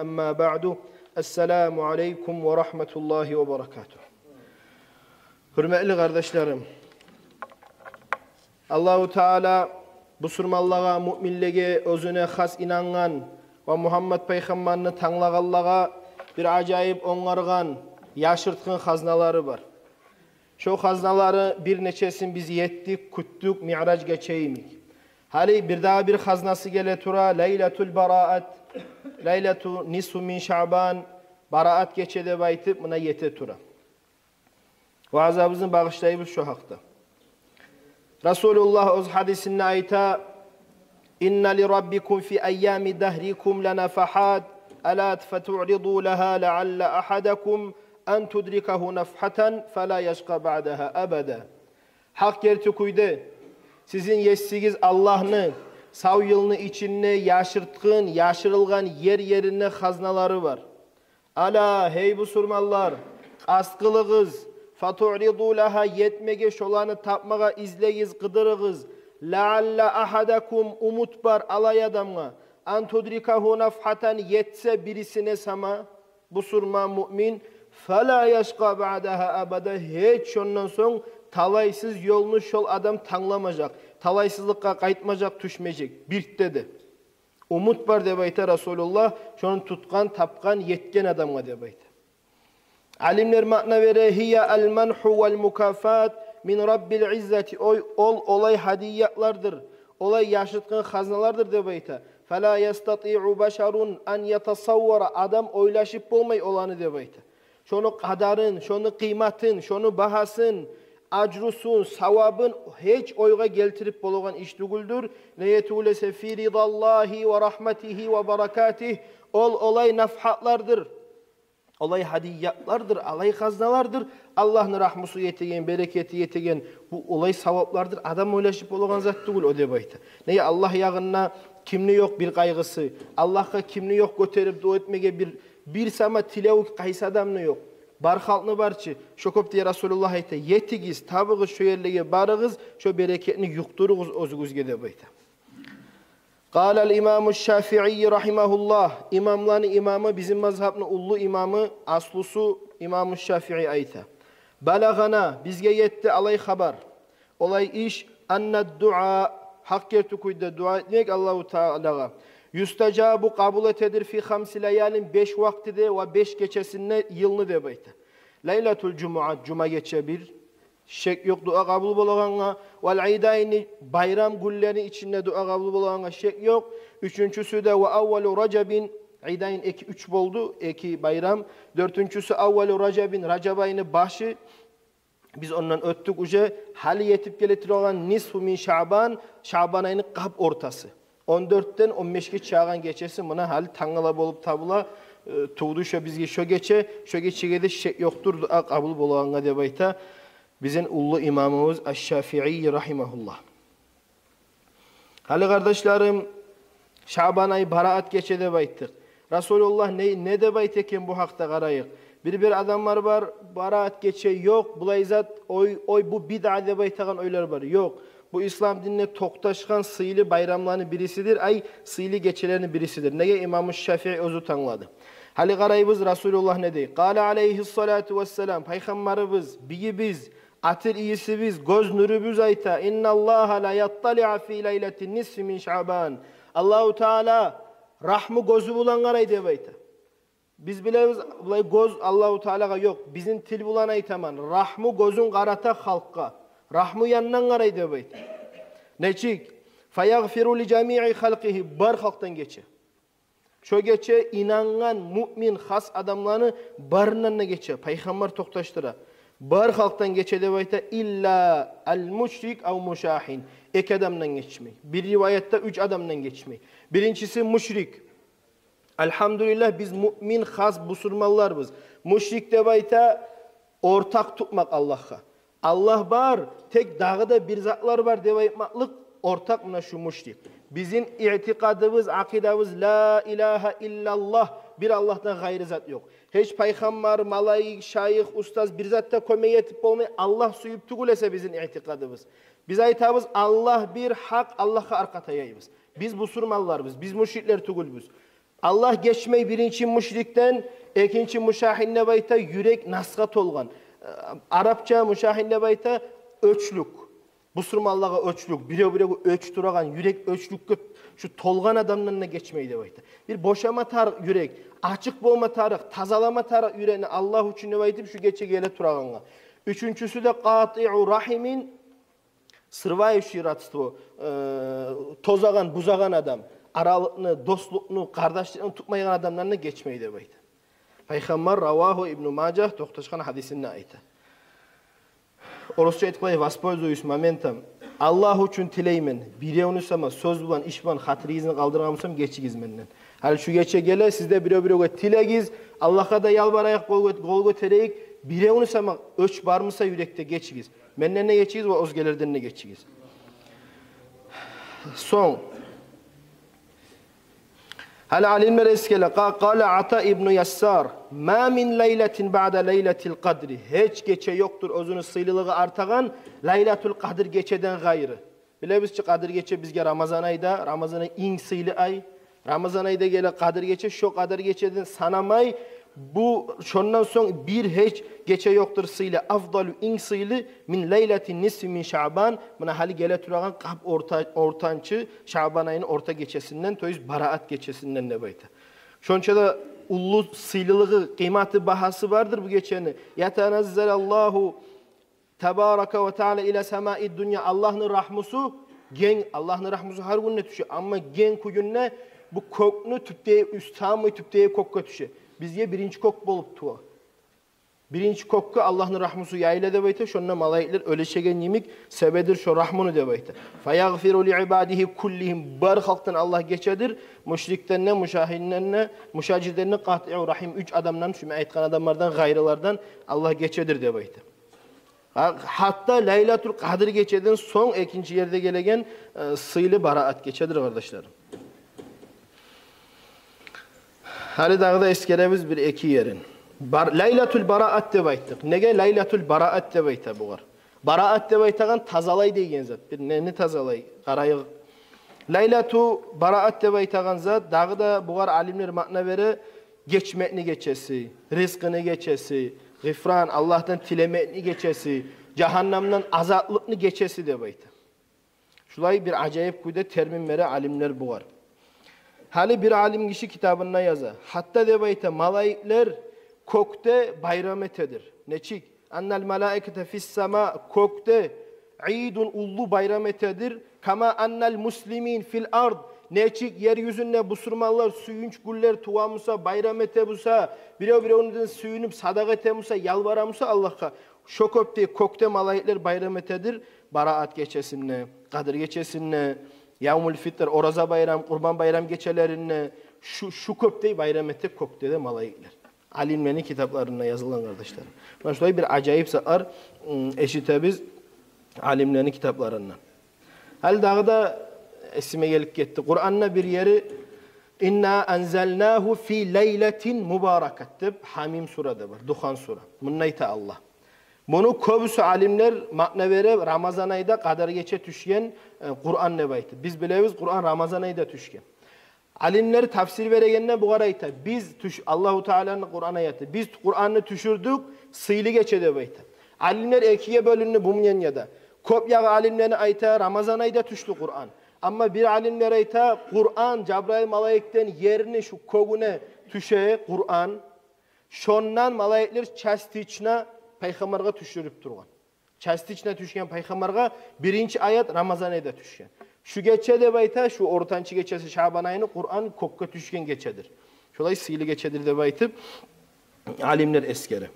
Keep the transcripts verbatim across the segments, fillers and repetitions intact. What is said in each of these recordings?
أما بعد. السلام عليكم ورحمة الله وبركاته. Гьюрметли къардашларым, Аллагьу Таала бусурманлагъа, муъминлеге, оьзюне хас инангъан ва Мугьаммат пайхаммарны танглагъанлагъа бир ажайып онгаргъан яшыртгъын хазналары бар. Шо хазналаны бир нечесин биз етдик, кютдюк, Миъраж гече йимик. Гьали бирдагъы бир хазнасы геле тура, Лайлатул Бараат, Лайлату нисфу мин Шаъбан, Бараат гече деп айтып, муна ете тура. Ваъзабызны багъышлайбыз шо гьакъда. Расулуллагь оьз гьадисинде айта: إن لربكم في أيام دهركم لنفحات ألا فتعرضوا لها لعل أحدكم أن تدركه نفحة فلا يشقى بعدها أبدا. Гьакъ герти кюйде, сизин есигиз Аллагьны сав йылны ичинде яшыртгъын, яшырылгъан ер-еринде хазналары бар. Ала, гьей бусурманлар, къаст къылыгъыз, فتعرضوا لها, етмеге, шоланы тапмагъа излегиз, къыдырыгъыз. لعل أحدكم, умут бар алай адамгъа, أن تدركه نفحة, етсе бирисине сама, бусурман, муъмин, فلا يشقى بعدها أبدا, гьеч шондан сонг талайсыз ёлну шол адам тангламажакъ, талайсызлыкъгъа къайтмажакъ, тюшмежек бирт де. Умут бар деп айта Расулуллагь, шону тутгъан, тапгъан, етген адамгъа деп айта. Алимлер маъна бере: هي المنح والمكافأة من رب العزة, ой, ол олай гьадиялардыр, олай яшыртгъын хазналардыр деп айта. فلا يستطيع بشر أن يتصور, адам ойлашып болмай оланы деп айта. Шону къадарын, шону къыйматын, шону багьасын, ажрусун, савабын гьеч ойгъа гелтирип болагъан иш тюгюлдюр. Неге тюгюл эсе, في رضا الله ورحمته وبركاته, ол олай нафхатлардыр, олай гьадиялардыр, олай хазналардыр, Аллагьны рагьмусу етеген, берекети етеген, бу олай саваплардыр, адам ойлашып болагъан зат тюгюл о деп айта. Неге, Аллагь ягъында кимни ёкъ бир къайгъысы, Аллагьгъа кимни ёкъ гётерип дуа этмеге бир, бир сама тилеви къайсы адамны ёкъ? Бар халкъны бар чы. Шо кёп де Расулуллагь айта: етигиз, табыгъыз, шо ерлеге барыгъыз, шо берекетни юкъдуругъуз оьзюгюзге деп айта. قال الإمام الشافعي رحمه الله, имамланы имамы, бизин мазгьабны уллу имамы, аслусу имаму Шафии айта: بلغنا, бизге етди алай хабар, олай иш, أن الدعاء, гьакъ герти кюйде дуа этмек Аллагьу Таалагъа, يستجاب, къабул этедир, في خمس ليال, беш вакътиде ва беш гечесинде йылны деп айта. Лайлатул Жумуат, жума гече бир, шек ёкъ дуа къабул болагъангъа, والعيدين, байрам гюнлени ичинде дуа къабул болагъангъа шек ёкъ. Уьчюнчюсю де وأول رجب, Идайн эки, уьч болду, эки байрам. Дёртюнчюсю أول رجب, Ражаб айны башы. Биз ондан оьтдюк уже, гьали етип геле турагъан نصف من شعبان, Шаъбан айны къап ортасы. Он дёртден он бешге чыгъагъан гечеси муна гьали тангала болуп табула, э, тувду шо бизге шо гече, шо гечеге де шек ёкъдур дуа къабул болагъангъа деп айта бизин уллу имамыбыз Аш-Шафии рагьимагьуллагь. Гьали, къардашларым, Шаъбан ай, Бараат гече деп айтдыкъ. Расулуллагь не, не деп айта экен бу гьакъда, къарайыкъ. Бир-бир адамлар бар, Бараат гече ёкъ, булай зат, ой, ой, бу бидъа деп айтагъан ойлар бар. Ёкъ, бу ислам динде токъташгъан сыйлы байрамланы бирисидир, ай, сыйлы гечелени бирисидир. Неге, имаму Шафии оьзю танглады. Гьали къарайбыз, Расулуллагь не дей? قال عليه الصلاة والسلام, пайхаммарыбыз, бийибиз, атир ийисибиз, гёз нюрюбюз айта: إن الله ليطلع في ليلة النصف من شعبان. Аллагьу Таала рагьму гёзю булан къарай деп айта. Биз билебиз, булай гёз Аллагьу Таалагъа ёкъ. Бизин тил булан айтаман, рагьму гёзюн къарата халкъгъа. Рагьму янындан къарай деп айта. Нечик? فيغفر لجميع خلقه, бар халкъдан гече. Шо гече инангъан муъмин хас адамланы барындан да гече. Пайхаммар токъташдыра. Бар халкъдан гече деп айта, إلا المشرك أو المشاحن. Эки адамдан гечмей. Бир риваятда уьч адамдан гечмей. Биринчиси мушрик. Альгьамдулиллагь, биз муъмин хас бусурманларбыз. Мушрик деп айта ортакъ тутмакъ Аллагьгъа. Аллагь бар, тек дагъы да бир затлар бар деп айтмакълыкъ ортакъ муна шу мушрик. Бизин иътикъадыбыз, акъидабыз: لا إله إلا الله, бир Аллагьдан къайры зат ёкъ. Гьеч пайхаммар, малайик, шайых, устаз бир зат да кёмек этип болмай, Аллагь сююп тюгюл эсе бизин иътикъадыбыз. Биз айтабыз: Аллагь бир, гьакъ Аллагьгъа аркъа таяйбыз. Биз бусурманларбыз, биз мушриклер тюгюлбюз. Аллагь гечмей биринчи мушрикден, экинчи мушагьин деп айта, юрек насгъа толгъан. Э, арапча мушагьин деп айта, оьчлюк. Бусурманлагъа оьчлюк, бирев-биревге оьч турагъан, юрек оьчлюкге шу толгъан адамдан да гечмей деп айта. Бир бошама тарыкъ юрек, ачыкъ болма тарыкъ, тазалама тарыкъ юрекни Аллагь учун деп айтып, шу гече геле турагъангъа. Уьчюнчюсю де къатиу рахимин, срывающий родство, э, тозагъан, бузагъан адам, аралыкъны, дослукъну, къардашлыкъны тутмайгъан адамдан да гечмей деп айта. Пайхаммар, равагьу Ибну Мажагь, токъташгъан гьадисинде айта. Орусча айтып къояйым, воспользуюсь моментом. Аллагь учун тилеймен, биревню сама сёз булан, иш булан хатиригизни къалдыргъан бусам, гечигиз менден. Гьали шу гече геле, сиз де бирев-биревге тилегиз, Аллагьгъа да ялбарайыкъ, къол гёт-, къол гётерейик, биревню сама оьч бармыса юрекде, гечигиз. Менден де гечигиз ва оьзгелерден де гечигиз. Сонг, гьали алимлер эсгере, къа-, къала Ата ибну Ясар: «Ма мин лайлатин баъда лайлатил къадри». Гьеч гече ёкъдур оьзюню сыйлылыгъы артагъан Лайлатул Къадр гечеден къайры. Билебиз чи, Къадр гече бизге Рамазан айда, Рамазан ай инг сыйлы ай. Рамазан айда геле Къадр гече, шо Къадр гечеден санамай, бу, шондан сонг бир гьеч гече ёкъдур сыйлы, афдалу, инг сыйлы, мин лайлати нисфи мин Шаъбан, муна гьали геле турагъан къап орта, ортанчы Шаъбан айны орта гечесинден, то есть Бараат гечесинден деп айта. Шонча да уллу сыйлылыгъы, къыйматы, багьасы бардыр бу гечени. Ятаназзалаллагьу табарака ва таала иля самаи дунья. Аллагьны рагьмусу генг, Аллагьны рагьмусу гьар гюнде тюше, амма генг кюйде бу кёкню тюпдеги, уьст, самый тюпдеги кёкге тюше. Бизге биринчи кёк болуп тува. Биринчи кёкге Аллагьны рагьмусу яйыла деп айта, шонда малайиклер оьлешеген йимик себедир шо рагьмуну деп айта. Фаягъфиру ли ибадигьи куллигьим. Бар халкъдан Аллагь гечедир, мушрикден де, мушагьинден де, мушажирден де, къатиу рахим, уьч адамдан, шу мен айтгъан адамлардан, къайрылардан Аллагь гечедир деп айта. Гьа-, гьатта Лайлатул Къадр гечеден сонг экинчи ерде гелеген, э, сыйлы Бараат гечедир, къардашларым. Гьали дагъы да эсгеребиз бир-эки ерин. Бар-, Лайлатул Бараат деп айтдыкъ. Неге Лайлатул Бараат деп айта бугъар? Бараат деп айтагъан тазалай деген зат. Бир нени тазалай? Къарайыкъ. Лайлату Бараат деп айтагъан зат, дагъы да бугъар алимлер маъна бере, гечмекни гечеси, ризкъыны гечеси, гъифран, Аллагьдан тилемекни гечеси, жагьаннамдан азатлыкъны гечеси деп айта. Шулай бир ажайып кюйде термин бере алимлер бугъар. Гьали бир алим гиши китабында яза. Гьатта деп айта, малайиклер кёкде байрам этедир. Нечик? Аннал малаиката фис сама, кёкде, идун, уллу байрам этедир. Кама аннал муслимин фил ард, нечик ер юзюнде бусурманлар сююнч гюнлер тува буса, байрам эте буса, бирев-биревюнден сююнюп садагъа эте буса, ялбара буса Аллагьгъа, шо кюйде кёкде малайиклер байрам этедир Бараат гечесинде, Къадр гечесинде, Явмул Фитр, Ораза байрам, Къурбан байрам гечелеринде, шу, шу кюйде байрам эте кёкде де малайиклер. Алимлени китапларында язылгъан, къардашлар. Муна шулай бир ажайып затлар, м, эшитебиз алимлени китапларындан. Гьали дагъы да эсиме гелип гетди. Къуранда бир ери, «Инна анзалнагьу фи лайлатин мубаракат» деп, Гьамим сурада бар, Духан сура. Мунда айта Аллагь. Муну кёбюсю алимлер маъна бере, Рамазан айда Къадр гече тюшген, э, Къуран деп айта. Биз билебиз, Къуран Рамазан айда тюшген. Алимлер тафсир берегенде бугъар айта: биз тюш-, Аллагьу Тааланы Къуран аяты: «Биз Къуранны тюшюрдюк сыйлы гече», — деп айта. Алимлер экиге бёлюндю бу мнениеде. Кёп ягъы алимлени айта, Рамазан айда тюшдю Къуран. Амма бир алимлер айта, Къуран Жабрайыл малайикден ерни шу кёгюне тюше Къуран. Шондан малайиклер частично пайхаммаргъа тюшюрюп тургъан. Частично тюшген пайхаммаргъа биринчи аят Рамазан айда тюшген. Шу гече деп айта, шу ортанчы гечеси Шаъбан айны, Къуран кёкге тюшген гечедир. Шолай сыйлы гечедир деп айтып, алимлер эсгере.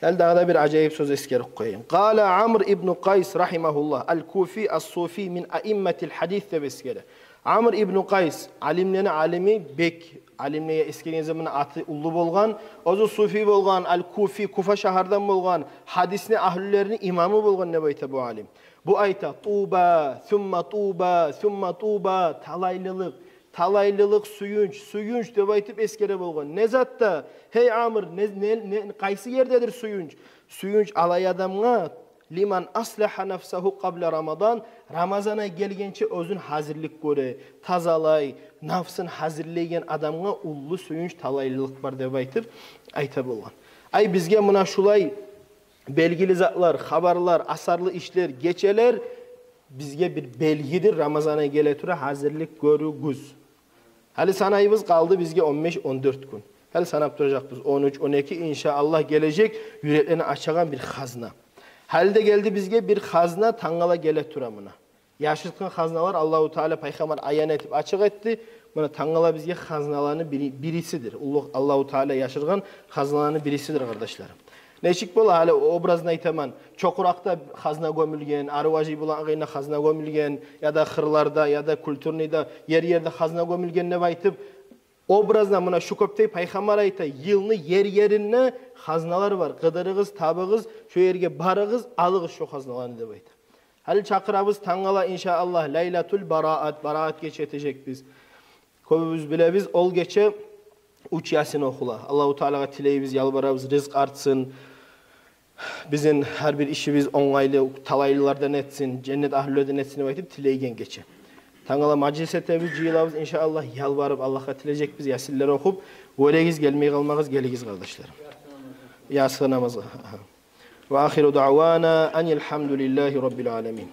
Гьали дагъы да бир ажайып сёз эсгерип къояйым. Къала Амр ибну Къайс рагьимагьуллагь, ал-Куфи ас-Суфи мин аимматил гьадис деп эсгере. Амр ибну Къайс, алимлени алими, бек алимлеге эсгерген заманда аты уллу болгъан, оьзю суфи болгъан, ал-Куфи, Куфа шагьардан болгъан, гьадисни агьлюлерини имамы болгъан деп айта бу алим. Бу айта: «Туба, сумма туба, сумма туба», талайлылыкъ, талайлылыкъ, сююнч, сююнч деп айтып эсгере болгъан. Не затда, гьей Амр, не, не, не, къайсы ердедир сююнч? Сююнч алай адамгъа, «Лиман аслаха нафсагьу къабла Рамадан», Рамазан ай гелгенче оьзюн гьазирлик гёре, тазалай, нафсын гьазирлейген адамгъа уллу сююнч, талайлылыкъ бар деп айтып айта болгъан. Ай, бизге муна шулай белгили затлар, хабарлар, асарлы ишлер, гечелер бизге бир белгидир Рамазан ай геле тура, гьазирлик гёрюгюз. Гьали санайбыз, къалды бизге он беш, он дёрт гюн. Гьали санап туражакъбыз. Он уьч, он эки, иншааллагь, гележек юреклени ачагъан бир хазна. Гьали де гелди бизге бир хазна, тангала геле тура муна. Яшыртгъын хазналар Аллагьу Таала, Пайхаммар аян этип, ачыкъ этди. Муна тангала бизге хазналаны бири, бирисидир. Уллу Аллагьу Таала яшыргъан хазналаны бирисидир, къардашларым. Нечик бола, гьали образно айтаман, чокъуракъда хазна гёмюлген, арив ажий булан къыйна хазна гёмюлген, яда хырларда, яда культурныйда, ер-ерде хазна гёмюлген деп айтып, образно муна шу кёпдей Пайхаммар айта, йылны ер-еринде хазналар бар. Къыдырыгъыз, табыгъыз, шо ерге барыгъыз, алыгъыз шо хазналаны деп айта. Гьали чакъырабыз, тангала, иншааллагь, Лайлатул Бараат, Бараат гече этежекбиз. Кёбюбюз билебиз, ол гече уьч Ясин охула. Аллагьу Таалагъа тилейбиз, ялбарабыз, ризкъ артсын, бизин гьар бир ишибиз онгайлы, талайлылардан этсин, женнет агьлюлерден этсин деп айтып тилейген гече. Тангала мажлис этебиз, жыйылабыз, иншааллагь, ялбарып Аллагьгъа тилежекбиз, Ясинлер охуп. Гёрегиз, гелмей къалмагъыз, гелигиз, къардашларым. Яссы намазгъа. Ва ахиру даъвана анил гьамдулиллагьи раббил аламин.